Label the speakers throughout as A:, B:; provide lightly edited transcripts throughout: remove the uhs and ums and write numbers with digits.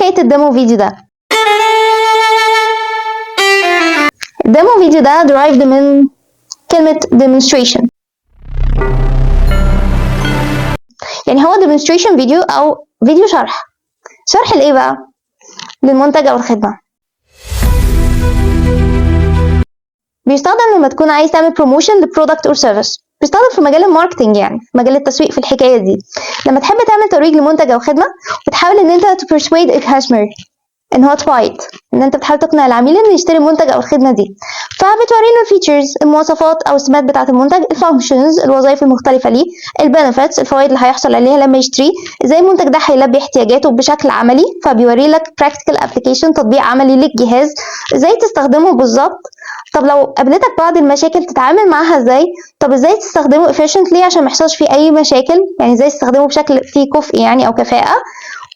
A: حكاية ال demo video ده؟ ال demo video ده derived من كلمة demonstration، يعني هو demonstration video أو فيديو شرح. شرح لإيه بقى؟ للمنتج أو الخدمة. بيستخدم لما تكون عايز تعمل promotion ل product or service. بيستخدم في مجال ال marketing، يعني في مجال التسويق في الحكاية دي. لما تحب تعمل ترويج لمنتج أو خدمة وتحاول إن أنت to persuade a customer إن هو to buy it، إن أنت بتحاول تقنع العميل إنه يشتري المنتج أو الخدمة دي، فبتوري له ال features، المواصفات أو السمات بتاعة المنتج، ال functions، الوظائف المختلفة ليه، ال benefits، الفوائد اللي هيحصل عليها لما يشتريه، ازاي المنتج ده هيلبي احتياجاته بشكل عملي، فبيوري لك practical application، تطبيق عملي للجهاز، ازاي تستخدمه بالظبط. طب لو قابلتك بعض المشاكل تتعامل معاها ازاي؟ طب ازاي تستخدمه efficiently عشان ما يحصلش فيه اي مشاكل، يعني ازاي تستخدمه بشكل فيه كفء يعني او كفاءة.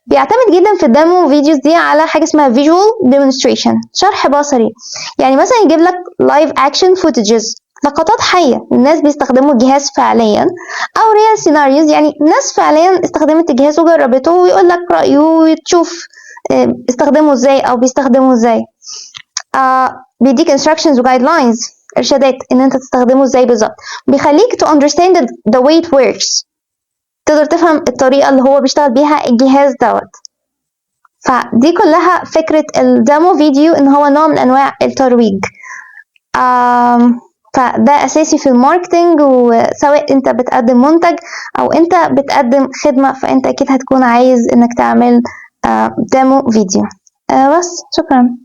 A: بيعتمد جدا في ال demo videos دي على حاجة اسمها visual demonstration، شرح بصري. يعني مثلا يجيب لك live action footages، لقطات حية الناس بيستخدموا الجهاز فعليا، أو real scenarios، يعني ناس فعليا استخدمت الجهاز وجربته ويقول لك رأيه وتشوف استخدمه ازاي أو بيستخدمه ازاي. بيديك instructions و guidelines، إرشادات إن أنت تستخدمه ازاي بالظبط. بيخليك to understand the way it works، تقدر تفهم الطريقة اللي هو بيشتغل بيها الجهاز دوت. فدي كلها فكرة ال demo video، ان هو نوع من انواع الترويج. فده اساسي في ال marketing، وسواء انت بتقدم منتج او انت بتقدم خدمة فانت اكيد هتكون عايز انك تعمل demo video. بس شكرا.